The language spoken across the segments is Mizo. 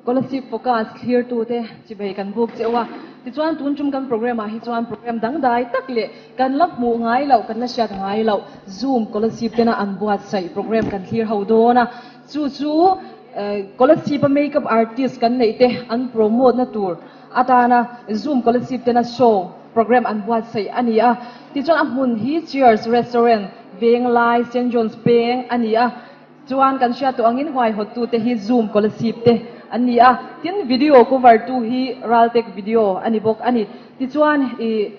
Kolasib Focus thlirtute chibei kan buk cheu a, tichuan tun tum kan program ah hi chuan program dangdai tak leh kan la hmuh ngai loh, kan la hriat ngai loh Zoom Kolasib tena an buatsaih program kan thlir ho dawn a, chu chu Kolasib a makeup artist kan neih te an promote na tur atana Zoom Kolasib tena show program an buatsaih a ni a, tichuan a hmun hi Cheers Restaurant Venglai Saint John's peng a ni a. Chuan kan hriat tawh angin huaihawttute hi Zoom Kolasib te an ni a, tin video cover tu hi Raltek video a ni bawk a ni. Tichuan i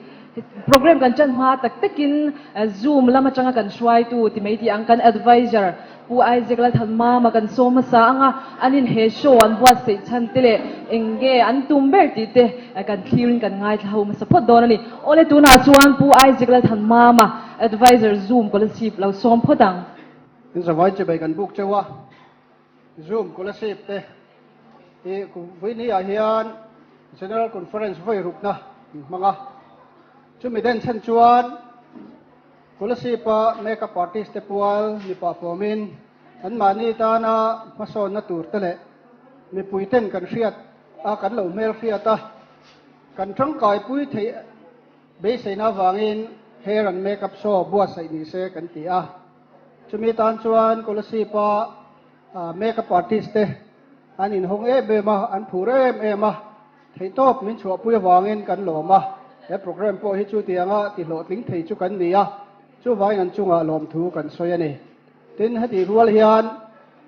program kan ṭan hma tak takin Zoom lam aṭanga kan hruaitu ti mai tih ang kan advisor Pu Isaac Lalthanmama kan sawm hmasa ang a, anin he show an buatsaih chhan te leh eng nge an tum ber tih te kan thlirin kan ngaithla ho hmasa phawt dawn a ni. Awle tunah chuan Pu Isaac Lalthanmama advisor Zoom Kolasib lo sawm phawt ang. In zavai chibai kan buk cheu a, Zoom Kolasib te hi Vawiini ah hian General Conference vawi rukna an hmang a, chumi den chhan chuan Kolasib a Makeup Artist te pual ni pah fawmin anmahni tana hmasawnna tur te leh mipui ten kan hriat a kan lo hmel hriat a kan tangkaipui theih Beiseina avangin hair and makeup show buatsaih ni se kan ti a, chumi tan chuan Kolasib-a makeup artist te an inhawng em em a, an phur em em a, theihtawp min chhuahpui avangin kan lawm a, he program pawh hi chutianga tihlawhtling thei chu kan ni a, chuvangin an chungah lawmthu kan sawi a ni. Tin, heti rual hian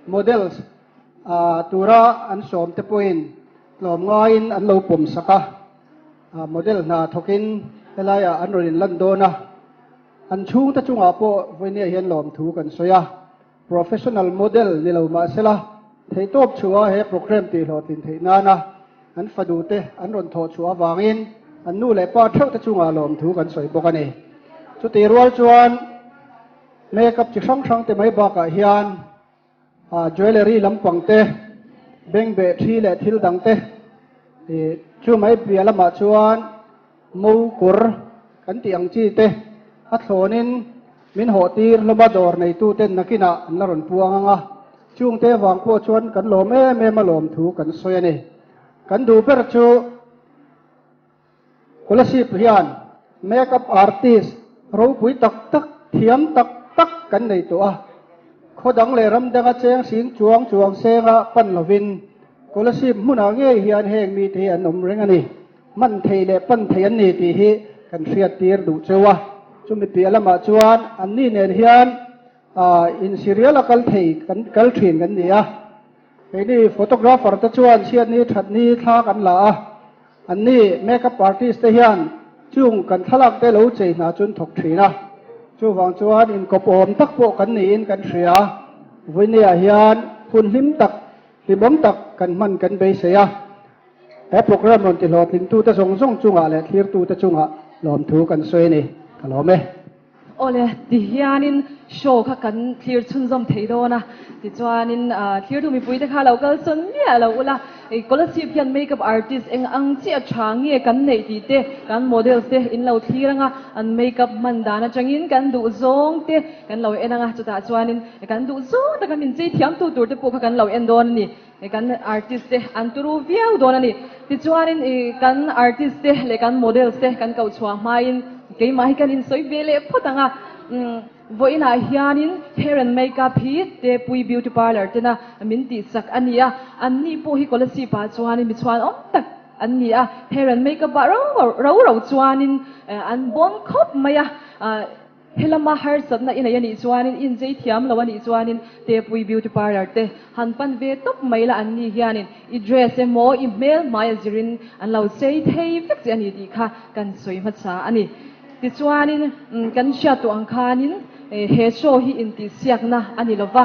models tura an sawmte pawhin tlawmngaiin an lo pawmsak a. Model hna thawkin helaiah an rawn inlan dawn a, an chhungte chungah pawh vawinia hian lawmthu kan sawi a, professional model ni lo mah sela theihtawp chhuah he program tihhlawhtlin theih nana an fadute an rawn thawh chhuah avangin an nu leh pa theuhte chungah lawmthu kan sawi bawk a ni. Chutih rual chuan makeup chi hrang hrangte mai bakah hian Jewellery lampang te, bengbeh thi leh thil dang te chu mai piah lamah chuan mo kawr kan tih ang chi te a thlawnin min hawh tir hlawm a, dawr neitu ten nakinah an la rawn puang ang a, chungte vang pawh chuan kan lawm em em a lawm thu kan sawi a ni. Kan duh ber chu. Kolasib hian make-up artist ropui tak tak, thiam tak tak kan nei tawh a. Khaw dang leh ram danga cheng sing chuang chuang senga pan lovin Kolasib hmunah ngei hian heng mite hi an awm reng a ni. Hman thei leh pan thei an ni tih hi kan hriattir duh cheu a. Chumi piah lamah chuan anni nen hian insirial a kal thei kan kal thin kan ni a. Keini photographer te chuan chhiatni thatni thla kan la a. Anni makeup artist te hian chung kan thlalak te lo chei hna chun thawk thin a, chuvang chuan inkawp awm tak pawh kan niin kan hria. Vawinia hian hun hlim tak, hlimawm tak kan hman kan beisei a, he program rawn tihlawhtlingtute zawng zawng chungah leh thlirtute chungah lawmthu kan sawi a ni. Ka lawm e. Awle, tihianin show kha kan thlir chhunzawm thei dawn a, tichuanin thirtu mipuite kha lo kal sawn miah lo ula, Kolasib hian makeup artist eng ang chiah tha nge kan neih tih te kan models te in lo thlir anga, an makeup hman dan atangin kan duh zawng te kan lo en anga, chutah chuanin kan duh zawng taka min chei thiam tu tur te pawh kha kan lo en dawn a ni. Kan artist te an turu viau dawn a ni. Tichuanin i kan artist te leh kan models te kan koh chhuah hmain keimah hi kan insawi ve leh phawt ang a. Vawiinah hianin hair and makeup hi Tepui Beauty Parlour tena min tihsak a ni a. Anni pawh hi Kolasib ah chuanin mi chhuanawm tak an ni a. Hair and makeup ah ro ro ro chuanin an bawn khawp mai a. Helama harsatna i nei a nih chuanin, i inchei thiam lo a nih chuanin Tepui Beauty Parlour te han pan ve tawp mai la an ni hianin i dress emaw i hmel hmai a zirin an lo chei thei vek che a ni tih kha kan sawi hmasa a ni. Tichuanin kan hriat tawh ang khanin he show hi intihsiakna a ni lova,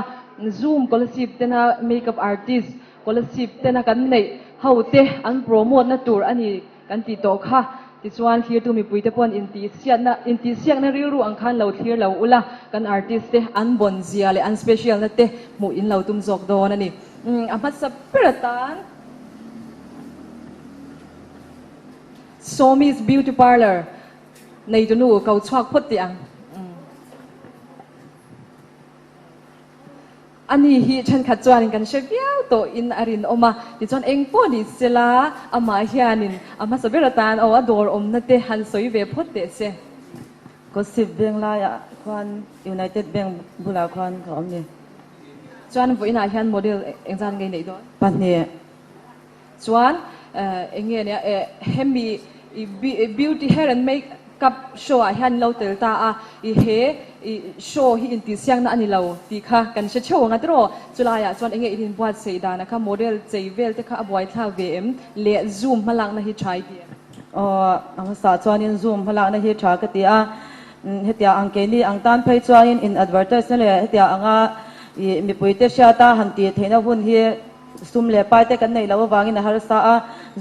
Zoom Kolasib tena makeup artist Kolasib tena kan neih ho te an promote na tur a ni. Kan tih tawh kha. Tichuan thlirtu mipuite pawn intihsiatna intihsiakna rilru ang khan lo thlir lo ula, kan artist te an bawn zia leh an special na te hmuh in lo tum zawk dawn a ni. Umm a hmasa ber atan Sawmi's Beauty Parlour neitunu ko chhuak phawt tih ang. Umm. Ani hi thenkhat chuanin kan hre viau tawhin a rinawm a, tichuan eng pawh ni sela amah hianin a hmasa ber atan aw a dawr awmna te han sawi ve phawt teh se. Gossip Bank laiah khuan United Bank bulah khuan ka awm ni. Chuan vawiinah hian model engzat ngei neih dawn? Pahnih. Chuan eng nge nia hemi beauty hair and make up show ah hian lo tel ta a, i he i show hi intihsiakna a ni lo tih kha kan hre theuh ang a tiraw? Chulaiah chuan eng nge in inbuatsaih dan a kha model chei vel te kha a buaithlak ve em? Leh zoom hmalakna hi tha i ti em? Aw a hmasa chuanin zoom hmalakna hi tha ka ti a, hetia ang keini ang tan phei chuanin in advertise na leh hetia anga i mipuite hriata han tih theihna hun hi Sum leh pai te kan neih loh avangin a harsa a,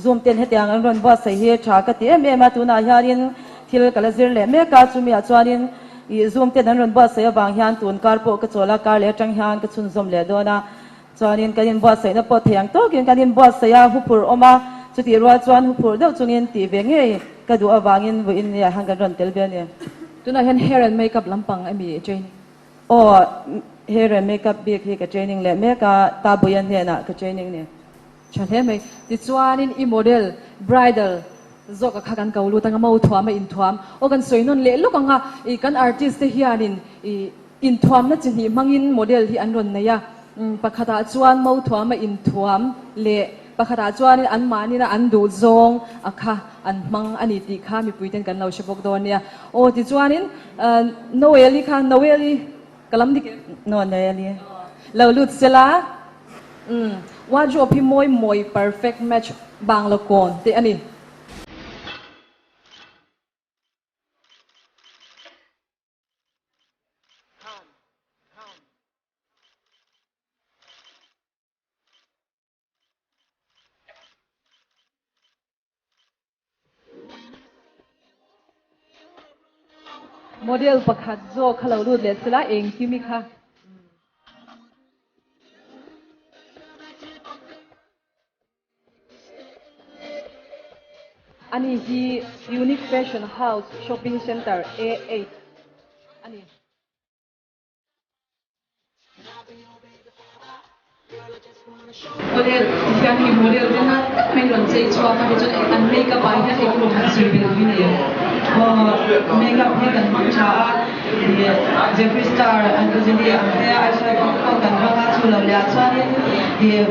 Zoom ten hetiang an rawn buatsaih hi tha ka ti em em a, tunah hianin thil ka la zir leh mek a, chumi ah chuanin ih Zoom ten an rawn buatsaih avang hian tun kar pawh ka chawl a, kar leh atang hian ka chhunzawm leh dawn a, chuanin kan inbuatsaihna pawh thei ang tawkin kan inbuatsaih a, huphurh awm a, chutih rual chuan huphurh deuh chungin tih ve ngei ka duh avangin vawiin ni ah hian kan rawn tel ve a ni. Tunah hian hair and makeup lampang emi training? Aw, hair and makeup bik hi ka training leh mek a, ta Buia hnenah ka training ni. Tha hle mai. Tichuanin i model, bridal, zawk a kha kan ko lut anga mo thuam a inthuam. Aw kan sawi nawn leh lawk anga i kan artist te hianin i inthuamna chi hnih hmangin model hi an rawn nei a. Pakhatah chuan mo thuam a inthuam leh pakhatah chuanin anmahnina an duh zawng a kha an hmang a ni tih kha mipuiten kan lo hre bawk dawn nia. Aw tichuanin Noel-i kha Noel-i ka lam dik em? No, Noel-i. Lo lut sela. Umm wardrobe hi mawi mawi perfect match banglo kawn te a ni. Model pakhat zawk kha lo lut leh sela engkim i kha. Ani hi Unique Fashion House Shopping Centre A8 a ni. Model ti hian hei model te nalh tak mai rawn chei chhuak a tichuan an make up ah hian engemaw han sawi belh mai nei em? Aw make up hi kan hmang tha a ih Jeffree Star Angelina ang te eyeshadow te pawh kan hmang a chu lo leh ah chuanin ih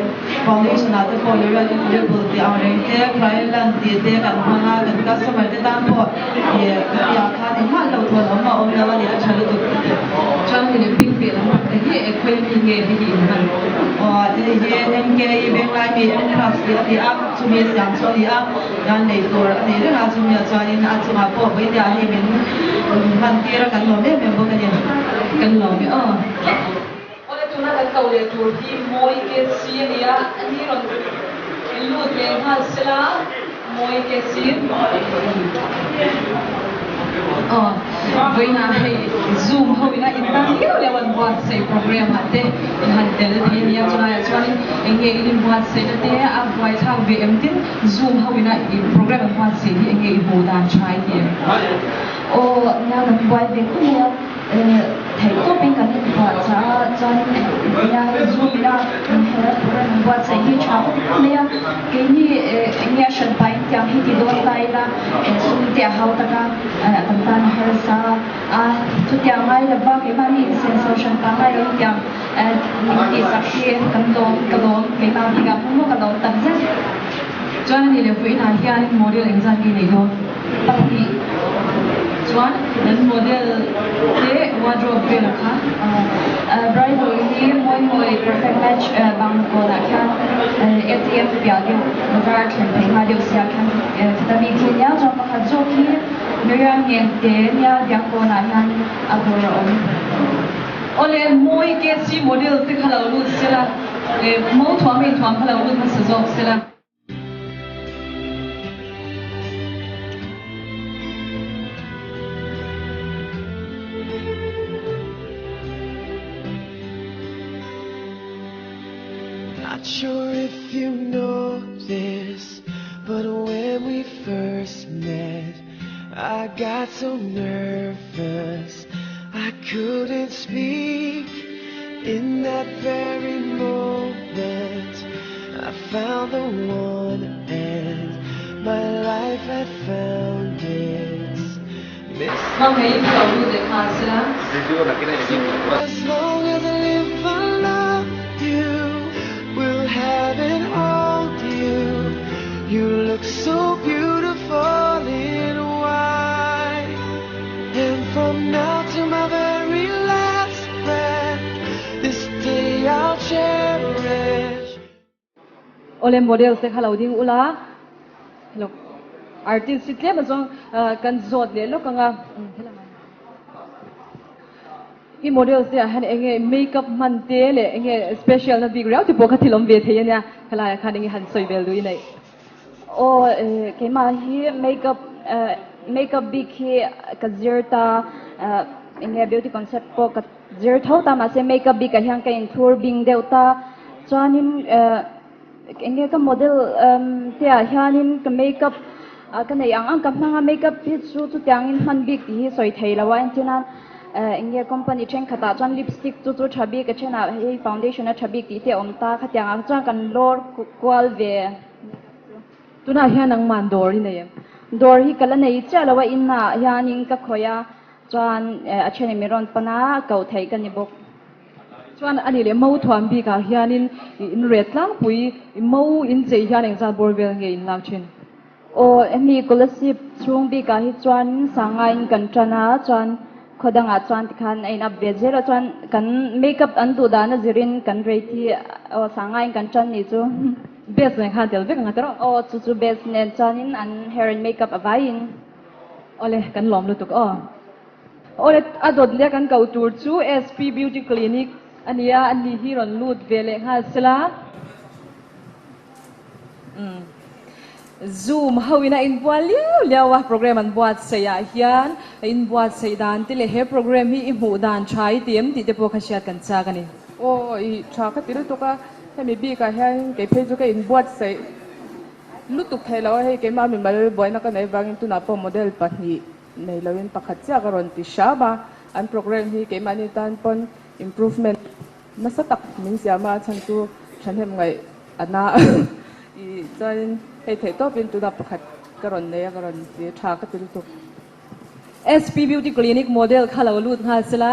foundation ah te pawh L'Oreal Infallible tih ang reng te Kryolan tih te kan hmang a kan customer te tan pawh ih ka piah khan engmah lo thawn awm a awm lo a ni a tha lutuk. Chuan hei leh pink piah lam pakhat hi e khawi mi nge hei hi in hman? Aw hei hi MK Venglai mi M Crafts tih a ni a, chumi a siam chu a ni a, dan lei tur a nei reng a, chumi ah chuanin a chungah pawh vawinia hei min hman tir a kan lawm em em bawk a ni. Kan lawm e aw. Awle tuna kan ko leh tur hi Mawi KC a ni a, a ni rawn lut leh nghal sela Mawi KC. Aw, vawiinah hei Zoom ho ina intan liau liau an buatsaih program ah te in han tel thei a nia, chulaiah chuanin eng nge in inbuatsaihna te a buaithlak ve em tin Zoom ho ina program an buatsaih hi eng nge i hmuh dan tha i ti em? Aw, nia kan buai ve khawp mai a. Theih tawpin kan inbuatsaih a, chuanin nia Zoom ila inher program inbuatsaih hi tha ka ti khawp mai a, keini eng nge a hran pahin tiang hi ti dawn ta ila sum te a hau tak a, kan tan a harsa a, chutiang ngai lova keimahni insenso hran ta ngai lo tiang min tihsak hi kan lawm ka lawm keimah hmingah pawh maw ka lawm tak zet. Chuan a ni leh vawiinah hianin model engzat nge nei dawn? Pahnih chuan an model te wardrobe velah kha. Bridal hi mawi mawi perfect match bang kawnah khian ATM piah deuh bazar thlen phei hma deuh sia khian khata mi khi nia chuan pakhat zawk hi Miriam Ngente nia biak kawnah hian a dawr a awm. Awle mawi KC model te kha lo lut sela mo thuam a inthuam kha lo lut hmasa zawk sela. Not sure if you know this, but when we first met, I got so nervous I couldn't speak in that. that very moment I found the one and my life had found its Hmang hei in lo lut leh nghal sela. As long as I live I love you Will have and hold you You look so beautiful in white And from now to my very last breath This day I'll cherish. Awle models te kha lo ding ula hello artist hi tlem azawng kan zawt leh lawk anga i models te ah hian enge makeup hman te leh enge special na bik riau te pawh kha thil awm ve thei ania helai ah khan enge han sawi vel duh i neih. Aw keimah hi makeup makeup bik hi ka zir ta enge beauty concept pawh ka Zir tho ta mahse makeup bikah hian ka inthur bing deuh ta. Chuanin eng nge ka model te ah hianin ka makeup ka neih ang ang ka hmang a, makeup hi chu chutiangin hman bik tih hi sawi thei lo a, entirnan eng nge company thenkhatah chuan lipstick chu chu tha bik a thenah hei foundation a tha bik tih te a awm ta, khatiang ah chuan kan lawr kual ve. Tunah hian nangman dawr i nei em? Dawr hi ka la nei chiah lo a, inah hianin ka khawih a. Chuan a then mi rawn pan a, koh theih ka ni bawk. Chuan a nih leh mo thuam bikah hianin in ret tlangpui, mo in chei hian engzat bawr vel nge in lak thin? Aw, hemi Kolasib chhung bikah hi chuan Sangaiin kan tan a, chuan khaw dangah chuan tikhan a in up ve zel a, chuan kan makeup an duh dan a zirin kan rate hi aw Sangaiin kan tan nih chu. Base nen khan tel vek ang a tiraw? Aw, chu chu base nen chuanin an hair and makeup a vaiin. Awle, kan lawm lutuk aw. Awle, a dawt leh kan koh tur chu SP Beauty Clinic a nia, a ni hi rawn lut ve leh nghal sela. Umm. Zoom ho in a inbual liau liau a, program an buatsaih ah hian a inbuatsaih dan te leh he program hi i hmuh dan tha i ti em tih te pawh kha hriat kan chak a ni. Aw, i tha ka ti lutuk a, hemi bikah hian kei phei chu ka inbuatsaih. Lutuk thei lo a, hei keimah mimal buaina ka neih avangin tunah pawh model pahnih nei loin pakhat chiah ka rawn ti hram a, an program hi keimahni tan pawn improvement nasa tak min siam a, a chhan chu thahnem ngaih a na i chuanin hei theih tawpin tunah pakhat ka rawn nei a, ka rawn ti tha ka ti lutuk. SP Beauty Clinic model kha lo lut nghal sela.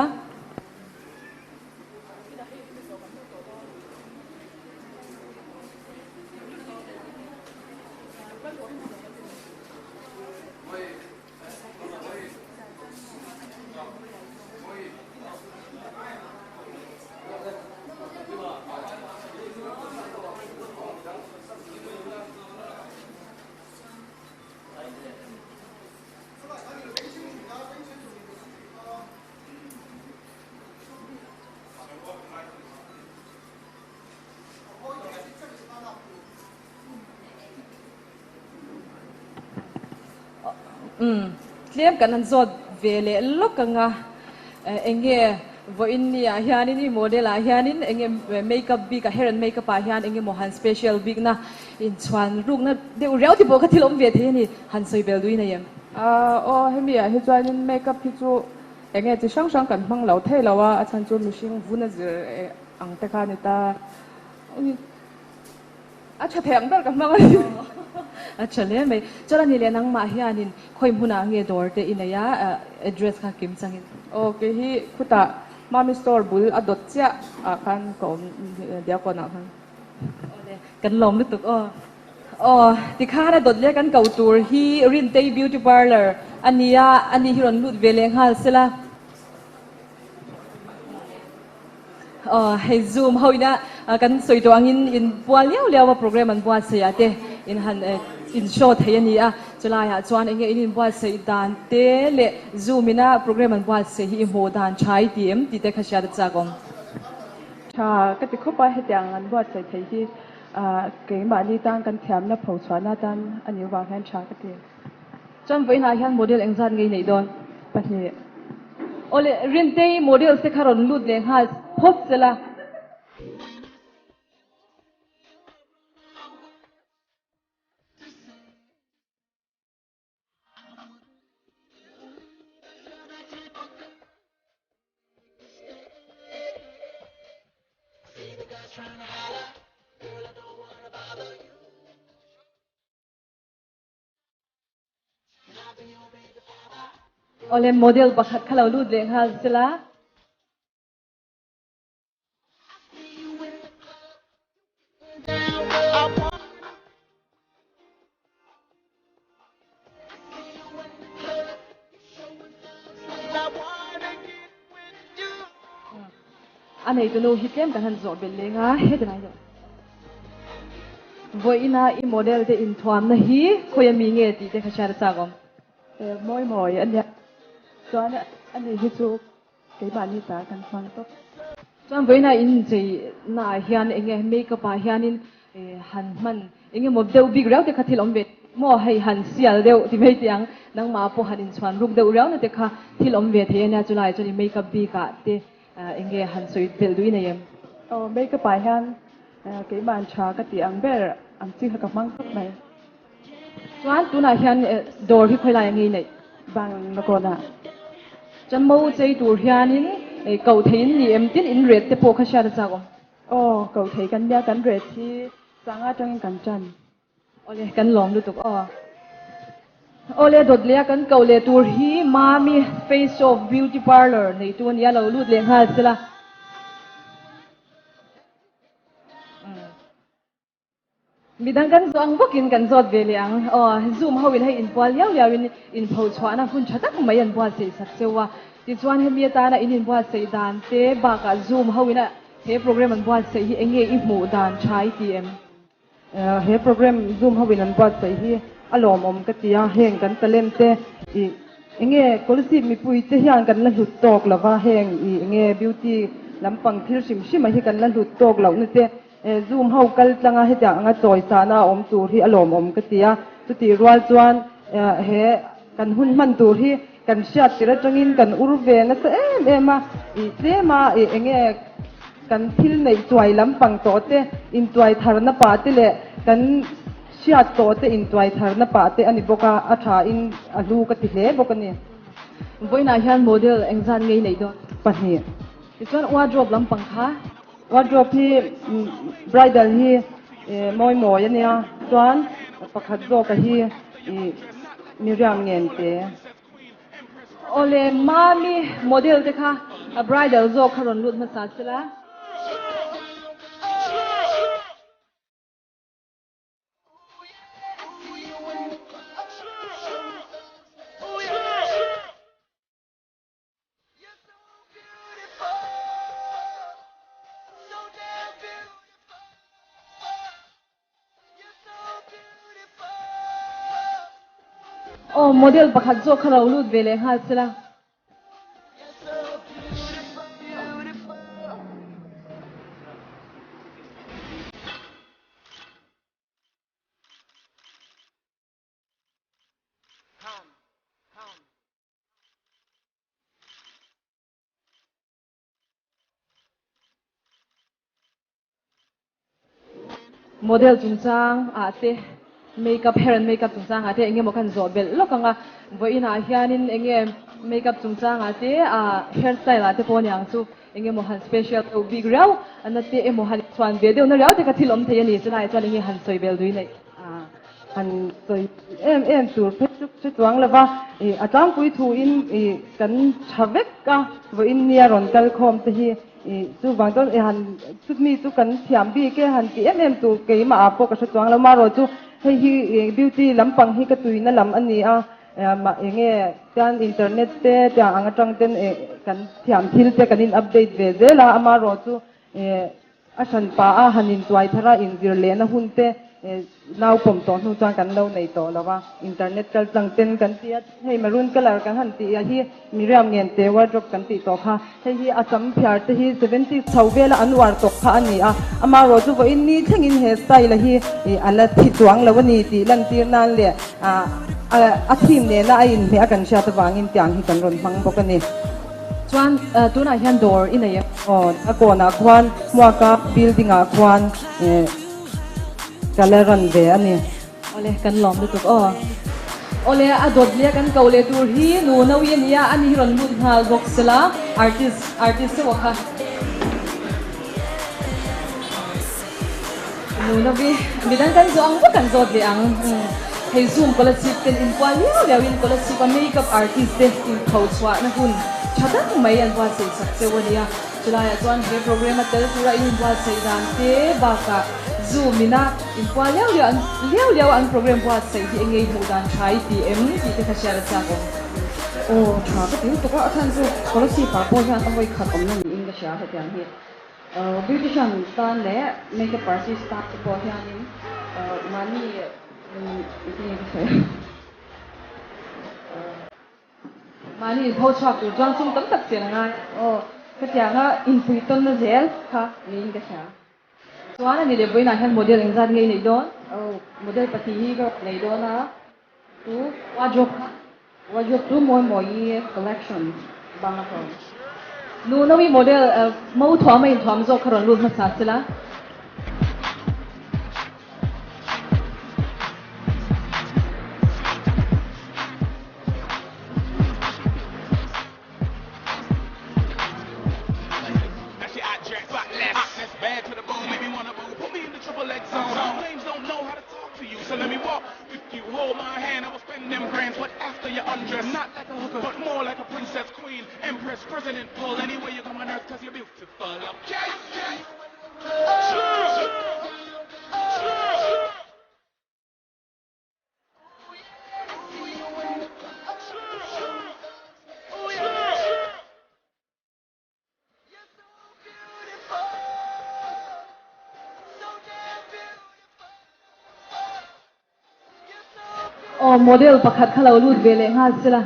Umm tlem kan han zawt ve leh lawk ang a, eng nge vawiin ni ah hianin i model ah hianin eng nge makeup bik ah hair and makeup ah hian eng emaw han special bik na inchhuan rukna deuh riau te pawh kha thil awm ve thei a ni, han sawi bel duhin a em? Aw hemi ah hi chuanin makeup hi chu eng nge chi hrang hrang kan hmang lo thei lo a, a chhan chu mihring vun a zir ang te kha a ni ta. A tha thei ang ber ka hmang a ni. A tha hle mai. Chuan a ni leh nangmah hianin khawi hmunah nge dawr te i nei a, address kha kim changin. Aw kei hi khutah Mami store bul a dawt chiah ah khan ka awm Diakon ah khan. Awle kan lawm lutuk aw. Aw tikhan a dawt leh kan ko tur hi Rintei beauty parlour a nia, ani hi rawn lut ve leh nghal sela. Aw hei zoom ho ina kan sawi tawh angin in pual liau liau a program an buatsaih ah te in han in show thei a ni a, chulaiah chuan enge in inbuatsaih dan te leh zoom ina program an buatsaih hi i hmuh dan tha i ti em tih te kha hriat a chak awm. Tha ka ti khawp a, hetiang an buatsaih theih hi keimahni tan kan thiamna phochhuahna tan a nih avang hian tha ka ti. Chuan vawiinah hian model engzat ngei neih dawn? Pahnih. Awle, Rintei models te kha rawn lut leh nghal phawt sela. Awle model pakhat kha lo lut leh nghal sela. A neitu nu hi tlem kan han zawh belh leng a, heti lai deuh. Vawiina i model te inthuamna hi khawi ami nge tih te kha hriat a chak awm. Mawi mawi a nia. Chuan ani hi chu keimahni ta kan hmang tawp. Chuan vawiina inchei naah hian enge makeup ah hianin han hman engemaw deuh bik riau te kha thil awm ve maw hei han sial deuh ti mai teh ang nangmah pawh han inchhuan ruk deuh riau na te kha thil awm ve thei ania chulaiah chuan i makeup bik ah te enge han sawi belh duh i nei em? Aw makeup ah hian keimah tha ka tih ang ber ang chi kha ka hmang tawp mai. Chuan tunah hian dawr hi khawi laiah nge i neih? Banglakownah. Chuan mo chei tur hianin koh theiin ni em tin in ret te pawh kha hriat a chak awm. Aw, koh thei kan nia, kan ret hi sanga atangin kan tan. Awle, kan lawm lutuk aw. Awle, dawt leh a kan koh leh tur hi Mami Face Off Beauty Parlour neitu a nia, lo lut leh nghal sela. Midang kan zawh ang bawkin kan zawt ve leh ang. Aw, Zoom ho in hei inpual liau liau in inpho chhuahna hun tha tak mai an buatsaih sak cheu a. Tichuan hemi atana in inbuatsaih dan te bakah Zoom ho in a he program an buatsaih hi enge i hmuh dan tha i ti em? He program Zoom ho in an buatsaih hi a lawmawm ka ti a, heng kan talent te i enge Kolasib mipui te hian kan la hlut tawk lova, heng i enge beauty lampang thil hrim hrim a hi kan la hlut tawk lohna te Zoom ho kal tlanga hetiang anga chawisana a awm tur hi a lawmawm ka ti a, chutih rual chuan he kan hun hman tur hi kan hriat tir atangin kan ur ve nasa em em a, ih tlema ih enge kan thil neih chuai lampang tawh te intuai tharna pah te leh kan hriat tawh te intuai tharna pah te a ni bawk a, a tha in a hlu ka ti hle bawk a ni. Vawiinah hian model engzat ngei neih dawn? Pahnih. Tichuan wardrobe lampang kha. Wardrobe hi bridal hi mawi mawi a nia chuan pakhat zawka hi Miriam Ngente. Awle Mami model te kha a bridal zawk kha rawn lut hmasa sela. Aw model pakhat zawk kha lo lut ve leh nghal sela. Model chungchang ah te makeup hair and makeup chungchang ah te eng emaw khan zawh belh lawk ang a, vawiin ah hianin eng nge makeup chungchang ah te ah hair style ah te pawh aniang chu eng emaw han special deuh bik riau na te emaw han inchhuan ve deuh na riau te kha thil awm thei a ni, chulaiah chuan eng nge han sawi bel dui neih. Han sawi em em tur phei chu hre chuang lo va, ih a tlangpui thuin ih kan tha vek a, vawiin nia rawn kal khawm te hi ih chuvang chuan ih han chutmi chu kan thiam bik e han ti em em tur keimah ah pawh ka hre chuang lo, marawh chu hei hi ih beauty lampang hi ka tuina lam a ni a, mah eng nge chuan internet te tiang ang atang ten ih kan thiam thil te kan in update ve zel a, amarawh chu ih A hran pa a han intuai thar a, inzir lehna hun te nau pawm tawh hnu chuan kan lo nei tawh lo a, internet kal tlang ten kan ti a, hei maroon colour kan han tih a hi Miriam Ngente wardrobe kan tih tawh kha, hei hi a sam phiar te hi seventies chho vela an uar tawh kha a ni a, amarawh chu vawiin ni thlengin he style a hi a la thi chuang lo a ni tih lantir nan leh a theme nena a inhmeh a kan hriat avangin tiang hi kan rawn hmang bawk a ni. Chuan tunah hian dawr i nei em? Aw, a kawnah khuan Hmuaka building ah khuan ka la run ve a ni. Awle, kan lawm lutuk aw. Awle, a dawt leh a kan ko leh tur hi nu Nawi a nia, ani hi rawn lut nghal bawk sela, artist, artist deuh a kha. Nu Nawi, midang kan zawh ang vek kan zawt leh ang. Hei Zoom Kolasib ten inpual liau liau in Kolasib a makeup artist te inpho chhuahna hun tha tak mai an buatsaih sak cheu a nia. Chulaiah chuan he program a tel tura in inbuatsaih dan te bakah Zoom ina inpual liau liau an liau liau a an program buatsaih hi engei hmuh dan tha i ti em tih te kha hriat a chak awm. Aw tha ka ti lutuk a, a chhan chu Kolasib ah pawh hian a vawi khat awmna niin ka hria hetiang hi. Beautician tan leh makeup artist tan te pawh hianin mahni engtin nge ka sawi a. Mahni inpho chhuak tur chuan sum tam tak chen a ngai. Aw, khatianga inpui tawnna zel kha niin ka hria. Chuan a ni leh vawiinah hian model engzat nge i neih dawn? Aw, model pahnih hi ka nei dawn a, chu wardrobe kha. Wardrobe chu mawi mawi collection bang a hlawm. Nu Nawi model mo thuam a inthuam zawk kha rawn lut hmasa sela. Aw model pakhat kha lo lut ve leh nghal sela.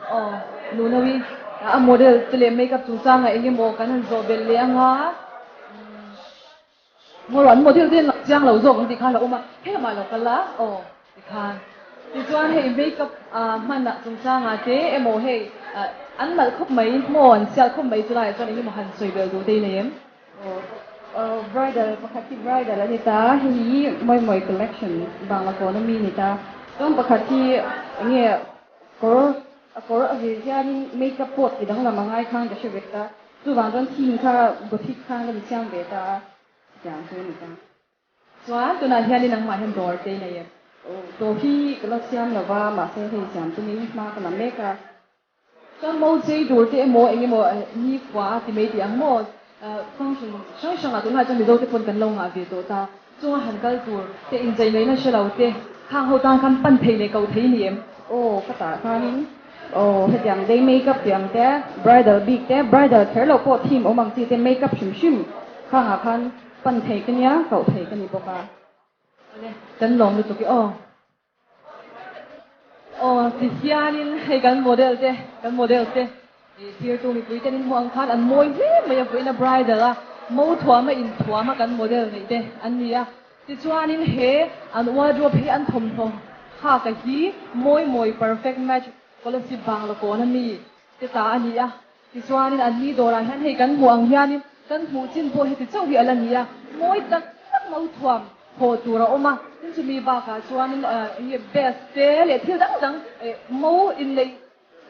Aw, Nunawi, a model te leh makeup chungchangah eng emaw kan han zawh belh leh anga. Ngaw an model te an chiang lo zawk ang tih kha a lo awm a, helamah lo kal a, aw tikhan. Tichuan hei makeup hman ah chungchangah te emaw hei an nalh khawp mai, maw an sial khawp mai chulaiah chuan eng emaw han sawi belh duh te i nei em? Aw bridal pakhat hi bridal a ni ta, hei hi mawi mawi collection bangla kawn ami a ni ta, chuan pakhat hi enge kawr a kawr a zir hianin makeup pawh ti danglam a ngai khan ka hre ve ta. Chuvang chuan theme kha Gothic khan ka insiam ve ta a, chutiang chu a ni ta. Chuan tunah hianin nangmah hian dawr te i nei em? Aw, dawr hi ka la siam lo va, mahse hei siam tumin hma ka la mek a. Chuan mo chei tur te emaw eng emaw ni khua a ti mai tih ang maw? Function hrang hrangah tunlai chuan Mizo te pawn kan lo ngah ve tawh ta. Chunga han kal tur te inchei ngaihna hre lo te khang ho tan khan pan thei leh ko thei ni em? Aw, ka tah khanin Aw hetiang day makeup tih ang te, bridal bik te, bridal kher loh pawh theme awm ang chi te makeup hrim hrim khangah khan pan thei ka nia, koh thei ka ni bawk a. Awle, kan lawm lutuk i aw. Aw tihianin hei kan model te, kan model te i thirtu mipui ten in hmuh ang khan an mawi hle mai a, vawiin a bridal a mo thuam a inthuam a kan model neih te an ni a. Tichuanin he an wardrobe hi an thawmhnaw hak a hi mawi mawi perfect match Kolasib bangla kawn a mi te ta a ni a. Tichuanin an ni dawrah hian hei kan hmuh ang hianin kan hmuh chin pawh heti chauh hi a la ni a, mawi tak tak mau thuam haw tur a awm a. Tin chumi bakah chuanin enge best te leh thil dang dang mo inneih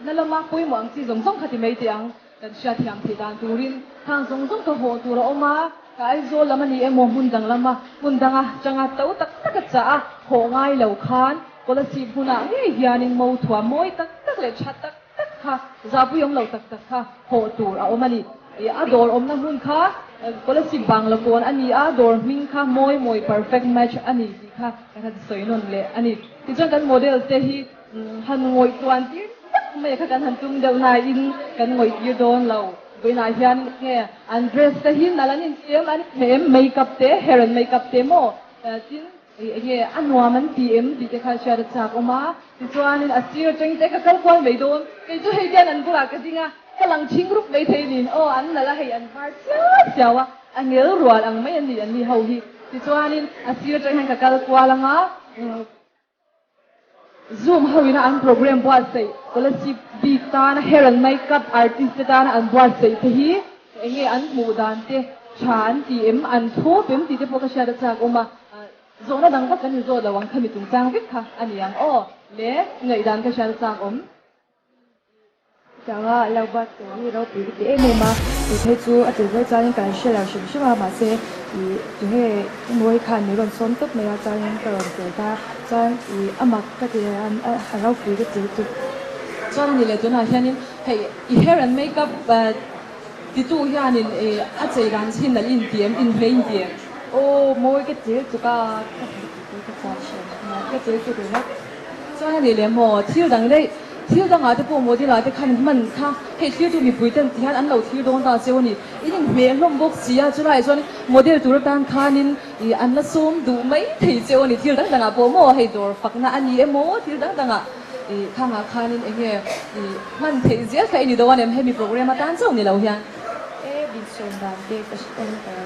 Na lama pawimawh ang chi zawng zawng kha ti mai teh ang, kan hriatthiam theih dan turin khang zawng zawng ka haw tur a awm a, ka Aizawl lam a ni emaw hmun dang lama hmun danga changa to tak tak a chah a, haw ngai lo khan Kolasib hmunah ngei hianin mo thuam mawi tak tak leh tha tak tak kha zahpui awm lo tak tak kha haw tur a awm a ni. A dawr awmna hmun kha Kolasib bangla kawn a ni a, dawr hming kha mawi mawi perfect match a ni tih kha kan han sawi nawn leh a ni. Tichuan kan model te hi Han ngawih tuan tir tak mai kha kan han tum deuh nain kan ngawih tir dawn lo. Vawiinah hian nge an dress te hi nalh an inti em an inhmeh em makeup te hair and makeup te maw tin enge a nuam an ti em tih te kha hriat a chak awm a. Tichuanin a sir atangin te ka kal kual mai dawn kei chu hei hian an bulah ka ding a ka lang chhing rup mai thei niin aw an nalh a hei an var chiau chiau a a ngel rual ang mai an ni an ni ho hi. Tichuanin a sir atang hian ka kal kual ang a. Zoom ho ina an program buatsaih Kolasib bik tana hair and makeup artist te tana an buatsaih te hi enge an hmuh dan te tha an ti em, an thlawp em tih te pawh ka hriat a chak awm a. Zawhna dang vak kan inzawt lo ang khami chungchang vek kha a ni ang aw le ngaihdan ka hriat a chak awm. Changa lo bat tur hi ropui ka ti em em a, tih phei chu a tir ber chuanin kan hre lo hrim hrim a, mahse ih tunge mawi khan min rawn sawm tawp mai a, chuanin ka rawn tel ta, chuan ih a mak ka ti a, a ropui ka ti lutuk. Chuan a ni leh tunah hianin hei i hair and makeup titu hianin ih a chei dan chin nalh inti em, inhmeh inti em? Aw mawi ka ti lutuk a, ka hmu tih ka chak hrim hrim a, ka ti lutuk ringawt. Chuan a ni leh maw, thil dang daih, thil dangah te pawh model ah te khan hman kha hei thirtu mipui ten ti hian an lo thir dawn ta cheu a ni. In inhmeh hlawm bawk si a, chulaiah chuan model tur atan khanin ih an la sawm duh mai thei cheu a ni. Thil dang dangah pawh maw hei dawr fakna a ni emaw thil dang dangah ih khangah khanin eng nge ih hman theih zel kha i ni dawn em hemi program atan chauh ni lo hian. E binsawm dan te ka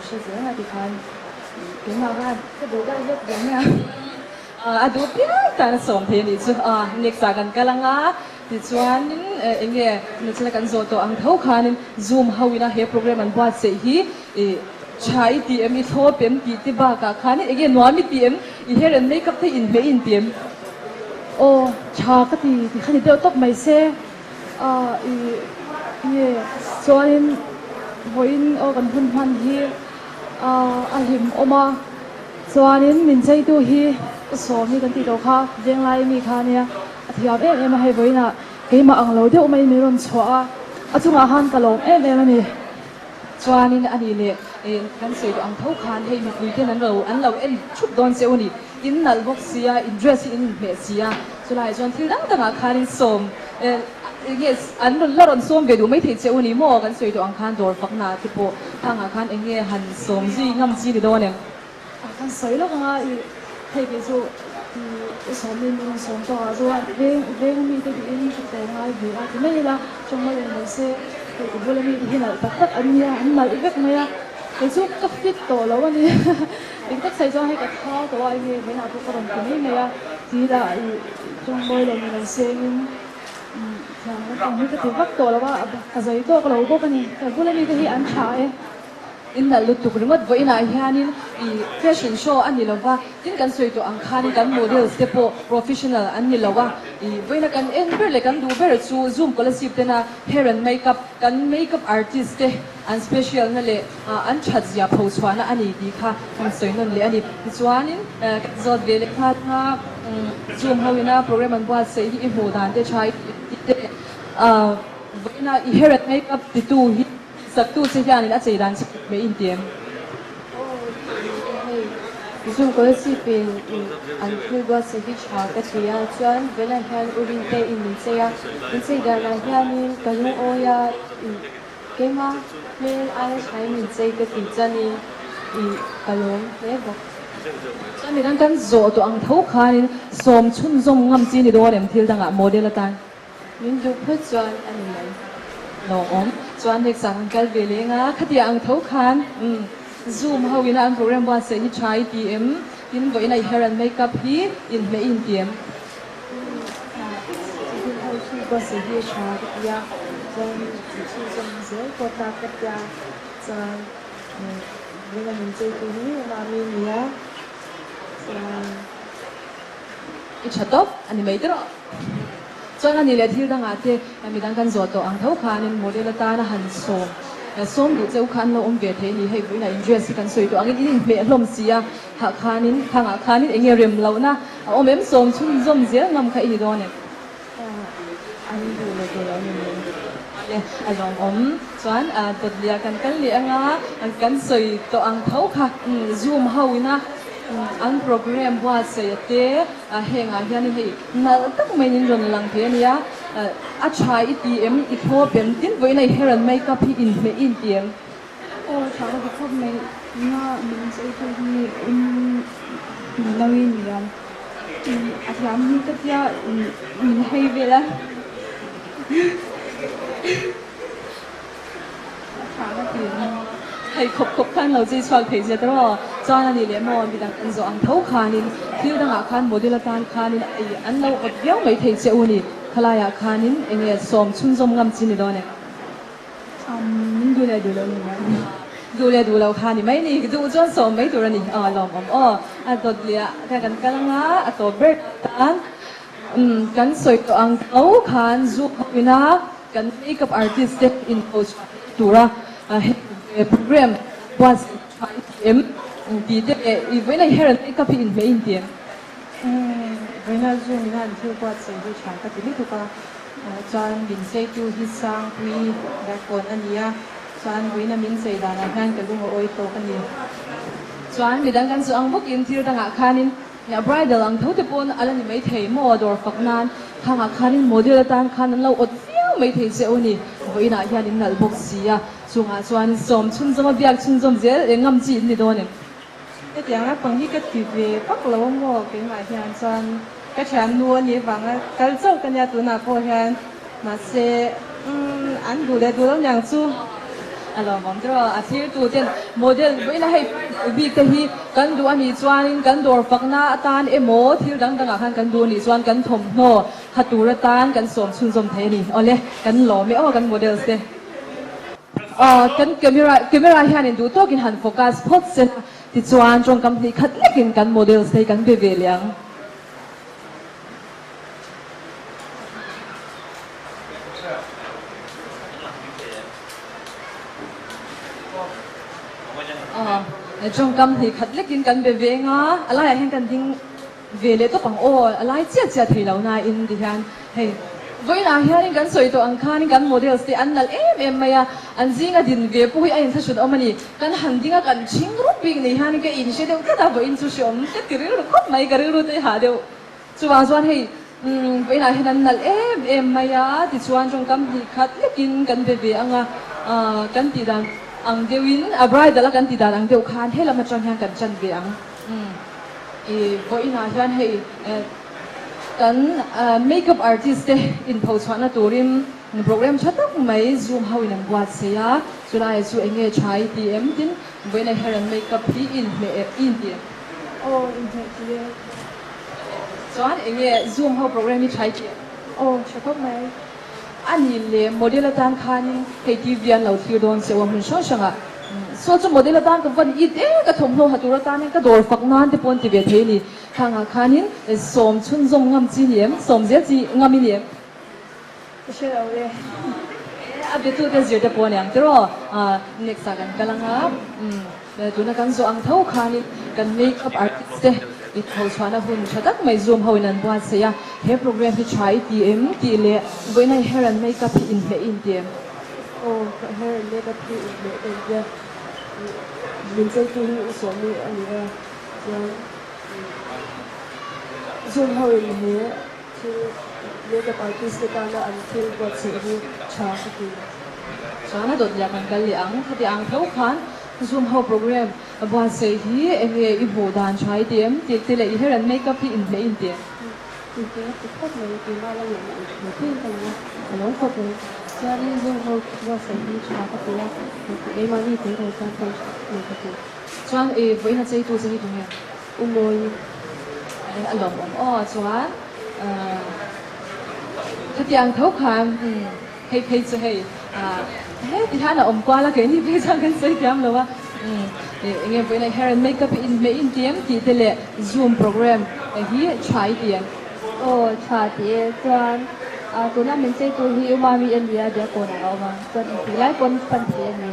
hre zel nga tikhan ih keimah khan ka duh deuh hlek ve mai a. A duh piang tan a sawm thei a nih chu. Next ah kan kal anga tichuanin eng nge nachina kan zawh tawh ang tho khanin Zoom ho ina he program an buatsaih hi ih tha i ti em, i thlawp em tih te bakah khanin eng nge nuam i ti em, i hair and makeup te inhmeh i inti em? Aw tha ka ti ti kha ni deuh tawp mai se. Ih nge chuanin vawiin aw kan hun hman hi a hlim awm a. Chuanin min cheitu hi ka sawm hi kan tih tawh kha venglai mi kha ania a thiam em em a hei vawiinah keimah ang lo deuh mai min rawn chhuah a a chungah khan ka lawm em em a ni. Chuanin a nih leh kan sawi duh ang tho khan hei mipui ten an lo an lo en thup dawn che u ni in nalh bawk sia in dress hi in inhmeh sia chulaiah chuan thil dang dangah khan in sawm Enge an rawn la rawn sawm ve duh maithei che u ni maw? Kan sawi duh ang khan dawr fakna te pawh thangah khan enge han sawm zui ngam chi ni dawn em? A kan sawi lawk anga i hei kei chu i sawm in min rawn sawm tawk ah chuan veng veng ami te tiin ka tel ngai ve a ti mai ila tawng a leh se hei ka bula mi te hi nalh tak tak an nia an nalh vek mai a kei chu ka fit tawh lo a ni dik tak sawi chuan hei ka thau tawh a enge vawiinah pawh ka rawn ti mai mai a ti ila i tawng mawi lo ni lo sengin Thiam lampang hi ka ti vak tawh lo a, ka zai tawk lo bawk a ni. Ka bula mite hi an tha e. In nalh lutuk ringawt vawiinah hianin i fashion show a ni lova, tin kan sawi tawh ang khanin kan models te pawh professional an ni lo a, i vawiina kan en ber leh kan duh ber chu Zoom Kolasib tena hair and makeup kan makeup artist te an special na leh an that zia pho chhuahna a ni tih kha kan sawi nawn leh a ni. Tichuanin kan zawt ve leh nghal kha Zoom ho ina program an buatsaih hi i hmuh dan te tha i tih te vawiina i hair and makeup titu hi saktu che hianin a chei dan che mai in ti em? Aw hei Zoom Kolasib-in an thil buatsaih hi tha ka ti a, chuan vawiinah hian u Rinte in min chei a, min chei danah hianin ka lungawi a. Keima hmel aia thlai min chei ka tih chuanin i ka lawm hle bawk. Chuan midang kan zawh tawh ang tho khanin sawm chhunzawm ngam chi ni dawn em thil dangah model atan? Min duh phawt chuan a ni mai. Lawmawm. Chuan next ah kan kal ve leng a, khatia ang tho khan umm zoom ho ina an program buatsaih hi tha i ti em? Tin vawiin a i hair and makeup hi inhmeh i inti em? Zoom ho hi buatsaih hi tha ka ti a, chuan tih chhunzawm zel pawh ta ka tia, chuan ringa min cheitu hi mami a ni a, chuan. I tha tawp a ni mai tawh. Chuan a ni leh thil dangah te midang kan zawh tawh ang tho khanin model atana han sawm sawm duh cheu kha an lo awm ve thei a ni. Hei vawiinah in dress hi kan sawi tawh angin in inhmeh hlawm si a, hah khanin thangah khanin eng nge rem lohna a awm em sawm chhunzawm zel ngam kha i ni dawn em? An duh leh duh lo ni mai. Le a lawmawm chuan dawtliah kan kal leh anga kan sawi tawh ang tho kha zoom ho ina an program buatsaih a te hengah hianin hei nalh tak maiin in rawn lang thei a nia a tha i ti em i thlawp em tin vawiin a i hair and makeup hi inhmeh i inti em? Aw tha ka ti khawp mai nga min chei tu hi um min lo in liam a thiam hi ka tia min hei vel a a tha ka ti hei khawp khawp khan lo chei chhuak thei zet rawh. Chuan a nih leh maw midang kan zawh ang tho khanin thil dangah khan model atan khanin an lo awt viau mai thei che u ni. Khalaiah khanin enge sawm chhunzawm ngam chi ni dawn em? Min duh leh duh loh ni mai. Duh leh duh loh kha ni mai ni. Duh chuan sawm mai tur a ni. Aw lawmawm aw. A dawt leh ah kha kan kal anga a tawp ber tan kan sawi tawh ang tho khan zu khawpin a kan makeup artist te inho chhuah tura hei program buatsaih tha i ti em tih te leh i vawiin a hair and makeup hi inhmeh i inti em? Vawiina zu mina an thil buatsaih hi tha ka ti lutuk a. Chuan min cheitu hi Sangpui Darkawn a ni a, chuan vawiina min chei danah hian ka lung a awi tawk a ni. Chuan midang kan chu ang bawkin thil dangah khanin bridal ang tho te pawn a la ni maithei maw dawr fak nan khangah khanin model atan khan an lo awt viau maithei che u ni. Vawiinah hian in nalh bawk si a, chungah chuan sawm chhunzawm a biak chhunzawm zel eng ngam chi in ni dawn em? Hetiang lampang hi ka ti ve vak lo maw keimah hian chuan ka thiannu a nih vanga kal chauh ka nia tunah pawh hian mahse umm an duh leh duh lo niang chu. A lawmawm chu a thirtu ten model vawiin a hei bik te hi kan duh a nih chuanin kan dawr fakna atan emaw thil dang dangah khan kan duh a nih chuan kan thawmhnaw ha tur atan kan sawm chhunzawm thei a ni. Awle kan lawm e aw kan models te. Aw kan camera camera hianin duh tawkin han focus phawt se la tichuan tawngkam hnih khat lekin kan models te hi kan be ve leh ang. Aw tawngkam hnih khat lekin kan be ve nga a laiah hian kan ding Ve leh tawp ang aw, a lai chiah chiah thei lo nain ti hian hei vawiinah hianin kan sawi tawh ang khanin kan models te an nalh em em mai a, an zinga din ve pawh hi a inthlahrun awm a ni. Kan han ding a kan chhing rup bik ni hianin ka inhre deuh tlat a, vawiin chu hreawm ka ti rilru khawp mai, ka rilru te hah deuh. Chuvang chuan hei vawiinah hian an nalh em em mai a, tichuan tawngkam hnih khat lekin kan be ve ang a, kan tih dan ang deuhin a bridal a kan tih dan ang deuh khan helam atang hian kan chan ve ang. I vawiinah hian hei kan makeup artist te inpho chhuahna turin program tha tak mai zoom ho in an buatsaih a, chulaiah chu eng nge tha i ti em tin vawiinah hian an makeup hi i inhmeh i inti em? Aw inhmeh ti e. Chuan eng nge zoom ho program hi tha i ti em? Aw tha khawp mai. A ni le, model atan khanin hei TV an lo thlir dawn che u a hmun hrang hrangah. Saw chu model atan ka van it e, ka thawmhnaw ha tur atan hian ka dawr fak nan te pawh an ti ve thei a ni. Khangah khanin sawm chhunzawm ngam chi ni em? Sawm zel chi ngam i ni em? Ka hre lo le. A betute zir te pawh a ni ang tiraw? Next ah kan kal ang a. Tuna kan zawh ang tho khanin kan make up artist te intho chhuahna hun tha tak mai zoom ho in an buatsaih a, he program hi tha i ti em tih leh vawiin a hair and make up hi inhmeh i inti em? Aw, ka hair and make up hi inhmeh ka inti a, min cheitu hi u Sawmi a ni a, chuan zoom ho in he thil make up artist te tana an thil buatsaih hi tha ka ti. Chuan a dawt leh kan kal leh ang, khati ang tho khan Zoom ho program a buatsaih hi eng nge i hmuh dan tha i ti em tih te leh i hair and make up hi inhmeh i inti em? Inhmeh a ti khawp mai, keimah la ngaihna ang tha te in ka lang a, ka lawm khawp mai. Chuanin Zoom ho buatsaih hi tha ka ti a, keimahni tel lo chuan pawn tha khawp mai ka ti. Chuan i vawiin a cheitu che hi tunge? U Mawi. A lawmawm aw chuan khatiang tho khan hei phei chu hei heti hian a awm kual a keini phei chuan kan sawi thiam lo a eng nge vawiin hair and makeup hi inhmeh inti em tih te leh zoom program hi tha i ti em? Aw tha ti e chuan tuna min chei tur hi U Mami a nia Diakkawnah a awm a chuan intih lai pawn pan thei a ni.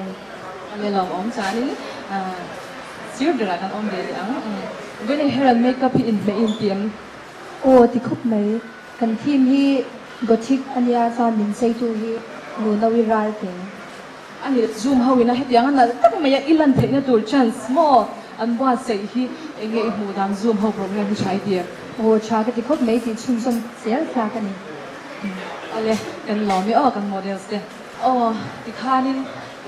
Awle lawmawm chuanin Sir berah kan awm ve leh ang. Vawiin hair and makeup hi inhmeh i inti em? Aw ti khawp mai. Kan theme hi Gothic a nia chuan min cheitu hi Nuno-i ral te. A ni zoom ho ina hetiang a nalh tak mai a i lan theihna tur chance maw an buatsaih hi eng nge i hmuh dan zoom ho program hi tha i ti em? Aw tha ka ti khawp mai tih chhunzawm zel thlak a ni. Awle kan lawm e aw kan models te. Aw tikhanin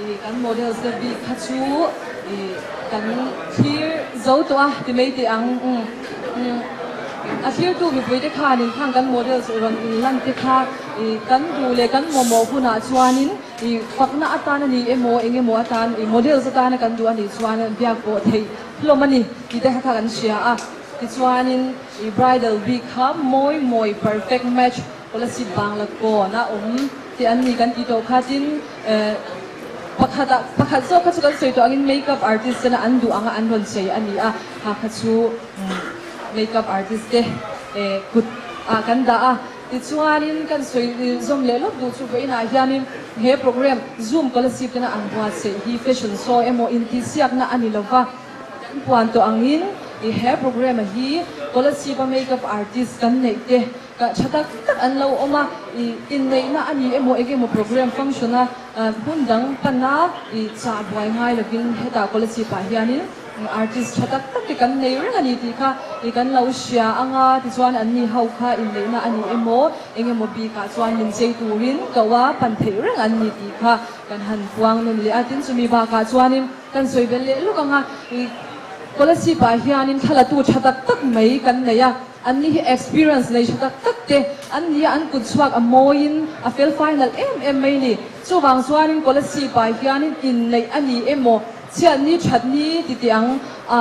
I kan models te bik kha chu i kan thlir zo tawh a ti mai teh ang umm a thlirtu mipui te khanin khang kan models rawn inlan te kha i. I kan duh leh kan mamawh hunah chuanin i fakna atan a ni emaw eng emaw atan i models atana kan duh a nih chuan biak pawh theih hlawm a ni tih te kha kha kan hria a. Tichuanin i bridal bik kha mawi mawi perfect match Kolasib Bangla kawn a awm tih an ni kan tih tawh kha tin pakhat ah pakhat zawk kha chu kan sawi tawh angin makeup artist tena an duh anga an rawn chei a ni a, kha kha chu makeup artist te kut ah kan dah a. Tichuanin kan sawi zawm leh lawk duh chu vawiinah hianin he program Zoom Kolasib tena an buatsaih hi fashion show emaw intihsiakna a ni lova, Kan puan tawh angin i he programme hi Kolasib a makeup artist kan neih te ka tha tak tak an lo awm a, i inneihna a ni emaw eng emaw programme function a hmun dang pana i chah buai ngai lovin hetah Kolasib ah hianin artist tha tak tak te kan nei reng a ni tih kha i kan lo hria anga tichuan an ni ho kha inneihna a ni emaw eng emaw bikah chuan min chei turin ko a pan theih reng an ni tih kha kan han puang nawn leh a, tin chumi bakah chuanin. Kan sawi belh leh luk ang a, i Kolasib ah hianin thlalatu tha tak tak mai kan nei a, an ni hi experience nei tha tak tak te an ni a, an kut chhuak a mawiin a fel fai nalh em em mai ni. Chuvang chuanin Kolasib ah hianin inneih a ni emaw, chhiat ni that ni ti tih ang a,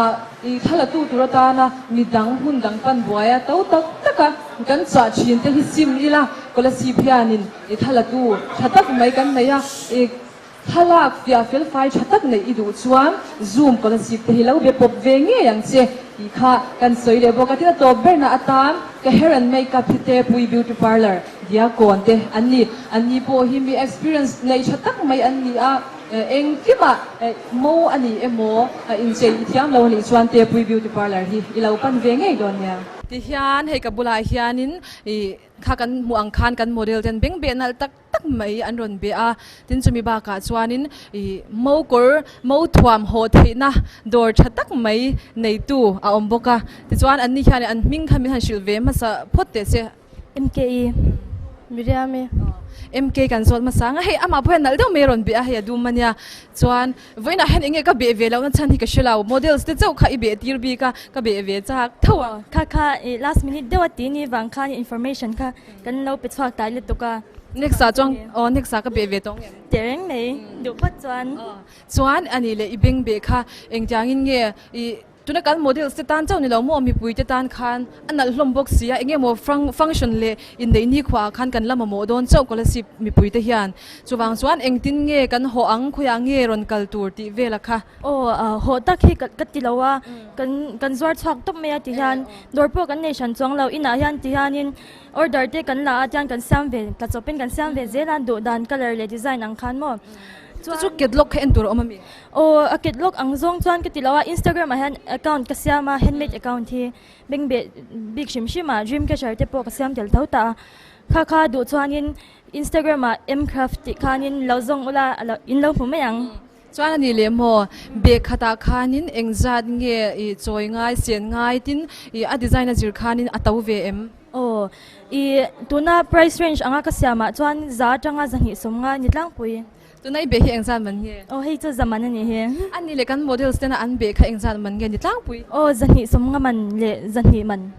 i thlalatu tur atana midang hmun dang pan buai a to tak tak a kan chah thin te hi sim ila Kolasib hianin i thlalatu tha tak mai kan nei a, i. Thlalak fiah fel fai tha tak neih i duh chuan Zoom Kolasib te hi lo be pawp ve ngei ang che tih kha kan sawi leh bawk a. Tin a tawp berna atan ka hair and makeup hi te Pui Beauty Parlour Diakon te an ni. An ni pawh hi mi experience nei tha tak mai an ni a, engkimah mo a ni emaw inchei i thiam lo a nih chuan te Pui Beauty Parlour hi i lo pan ve ngei dawn nia. Tihian hei ka bulah hianin i kha kan hmuh ang khan kan model ten beng beh nalh tak tak mai an rawn be a, tin chumi bakah chuanin ih mo kawr mo thuam haw theihna dawr tha tak mai neitu a awm bawk a, tichuan an ni hian an hming kha min han hrilh ve hmasa phawt teh che. MKE Miriam-i. MK kan zawt hmasa ang a, hei amah pawh hian nalh deuh mai a rawn be a, hei a dum a nia, chuan vawiinah hian eng nge ka beh ve lohna chhan hi ka hre lo, models te chauh kha i beh tir bik a, ka beh ve chak tho a. Kha kha ih last minute deuh a ti ni vang khan information kha Kan lo pe chhuak tai lutuk a. Next ah chuan aw next ah ka beh ve tawh ngem. Tehreng mai duh phawt chuan. Chuan ani leh i beng beh kha engtiangin nge i tuna kan models te tan chauh ni lo maw mipui te tan khan a nalh hlawm bawk si a enge maw function leh inneih nikhua ah khan kan la mamawh dawn chauh Kolasib mipui te hian chuvang chuan engtin nge kan haw ang khawiah nge rawn kal tur tih vela kha. Aw haw tak hi ka ti lo a kan kan zuar chhuak tawp mai a ti hian dawr pawh kan nei hran chuang lo inah hian ti hianin Order te kan la a tiang kan siam ve tla chawpin kan siam ve zel a duh dan colour leh design ang khan maw. Chu chu catalog kha en tur a awm a mi? Aw a catalog ang zawng chuan ka ti lo a Instagram ah hian account ka siam a handmade account hi bengbeh bik hrim hrim a dream catcher te pawh ka siam tel tho ta a kha kha duh chuanin Instagram ah mcraft tih khanin lo zawng ula in lo hmu mai ang. Chuan a nih leh maw, bag khatah khanin engzat nge i chawi ngai, sen ngai tin i a design a zir khanin a to ve em? Aw, i tuna price range anga ka siamah chuan za atanga zahnih sawmnga ni tlangpui. Tuna i bag hi engzat man nge? Aw, hei chu za man a nih hi. A nih leh kan models tena an bag kha engzat man nge ni tlangpui? Aw, zahnih sawmnga man leh zahnih man.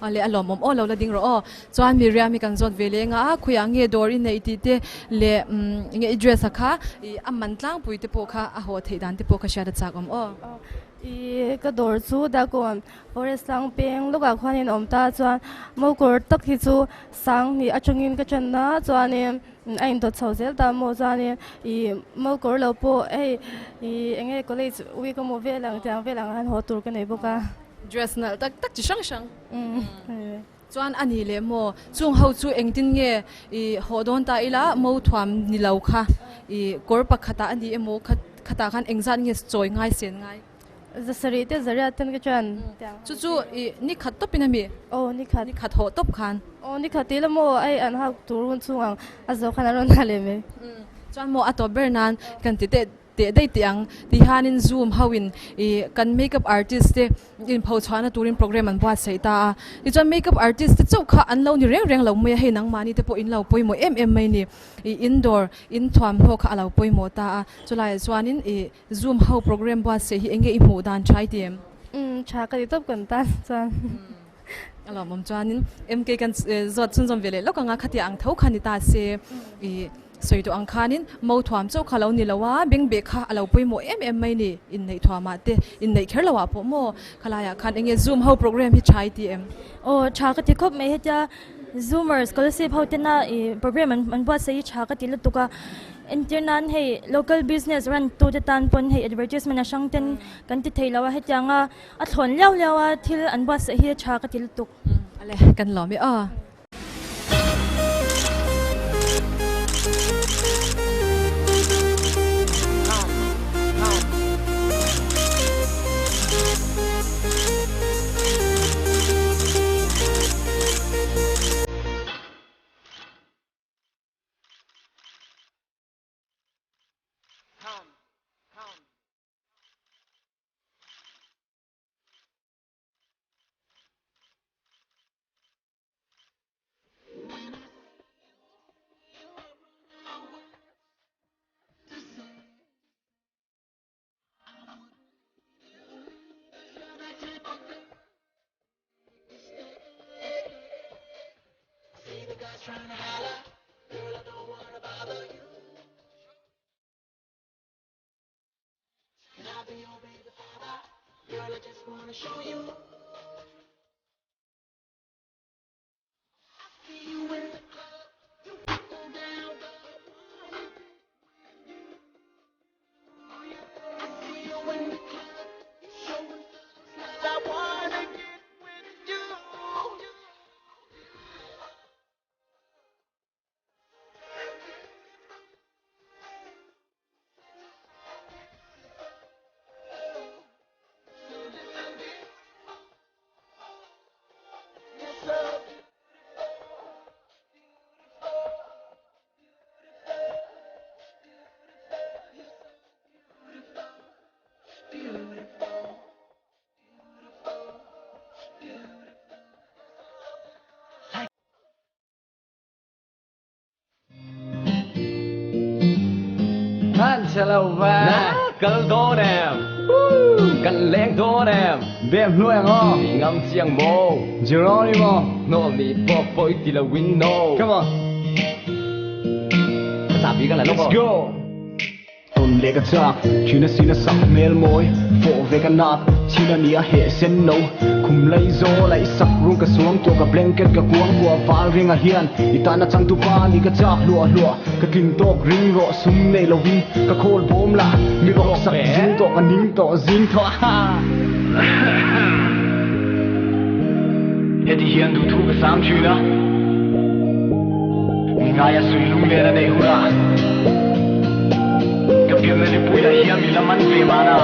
Aw le a lawmawm aw lo la ding rawh aw. Chuan Miriam hi kan zawt ve leng a, khawiah nge dawr i neih tih te leh enge i dress a kha i a man tlangpui te pawh kha a haw theih dan te pawh kha hriat a chak awm aw. I ka dawr chu Dagon forest tlang peng lawkah khuanin a awm ta chuan mokawr tak hi chu sang hnih atangin ka ṭan a chuanin a indawt chho zel ta maw chuanin i mokawr lo pawh hei i enge college week emaw vel ang tiang vel ang han haw tur ka nei bawk a. Dress nalh tak tak chi hrang hrang. Chuan a nih leh maw? Chung ho chu engtin nge i haw dawn ta ila mo thuam ni lo kha i kawr pakhatah a ni emaw khatah khan engzat nge chawi ngai sen ngai? Zasarih te zariat ten ka chuan. Chu chu i ni khat tawpin a mi? Aw ni khat. Ni khat haw tawp khan. Aw ni khat ila maw ai an hak tur hun chhung ang a zo khan an rawn ha leh mai. Chuan maw a tawp ber nan kan ti teh Teh daih teh ang ti hianin Zoom ho in ih kan makeup artist te inpho chhuahna turin program an buatsaih ta a. Tichuan makeup artist te chauh kha an lo ni reng reng lo mai a, hei nangmahni te pawh in lo pawimawh em em mai ni. Ih indoor in thuamhnaw kha a lo pawimawh ta a. Chulaiah chuanin ih Zoom ho program buatsaih hi eng nge i hmuh dan tha i ti em? Umm tha ka ti tawp kan tan chuan. A lawmawm chuanin MK kan zawt chhunzawm ve leh lawk anga khatia ang tho kha ni ta se i sawi tawh ang khanin mo thuam chauh kha lo ni lo a, bengbeh kha a lo pawimawh em em mai ni inneih thuamah te inneih kher loah pawh maw khalaiah khan enge zoom ho program hi tha i ti em? Aw tha ka ti khawp mai hetia Zoomers scholarship ho tena ih program an an buatsaih hi tha ka ti lutuk a, entir nan hei local business run tu te tan pawn hei advertisement a hrang ten kan ti thei lo a hetianga a thlawn liau liau a thil an buatsaih hi tha ka ti lutuk. Ale kan lawm e aw. Kan che lo ve. Na kal dawn em? Kan leng dawn em? Bem hnuai ang aw. I ngam chiang maw? Geronimo. Hnawl nih pawh pawi ti lo in no. Come on. Ka chahbi ka la lawk aw. Let's go. Tawn leh ka chak, thin a sin a sak hmel mawi, fawh ve ka nat, chhin a ni a heh sen no. Khum lai zawl a i sak rung ka suang tuah ka blanket ka kuang kuah val ringa hian i tan a changtu pa ni ka chak hluah hluah ka tling tawk ring rawh sum nei lovin ka khawl bawm la mi rawk sak zing tawh ka ning tawh zing thaw ha. Heti hian duhthu ka sang thin a, mi ngaia sui lunglen a neih hunah ka pianna lipuiah hian mi la man ve mahna.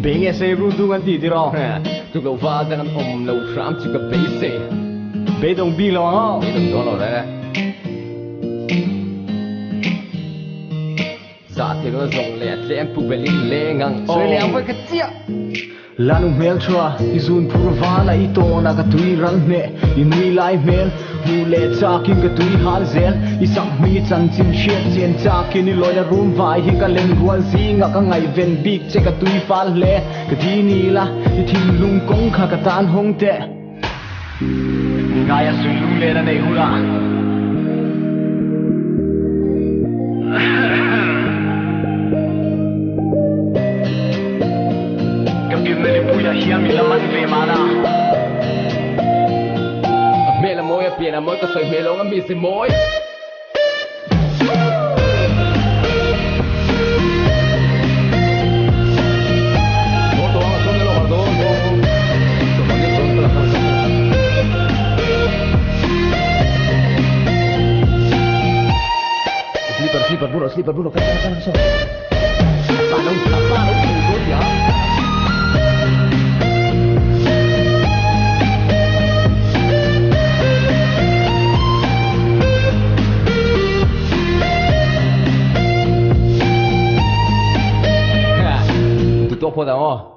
Bei nge sei run dung an ti tiraw? Tuk lo val dang an awm lo hram chu ka beisei. Beidawng bik lo ang aw. Beidawng dawn lo reng e. Zah thei lo zawng leh a tlem pu belin leng ang aw. Sawi leh ang vawi khat chiah. Lanu hmel thua, i zun phur vala i tawn a ka tui ral hneh, i nui lai hmel, hmuh leh chakin ka tui hal zel, i sak hming i chanchin hriat chian chakin i lawina rum vai hi ka len rual zingah ka ngaihven bik che ka tui fal hle, ka di ni la, i thinlung kawng kha ka tan hawng teh. Mi ngaia sui lunglen a nei hunah. Ka pianna lipuiah hian mi la man ve mahna. A hmel a mawi, a pian a mawi, ka sawi hmel lo ang a mi si mawi. phawt ang aw.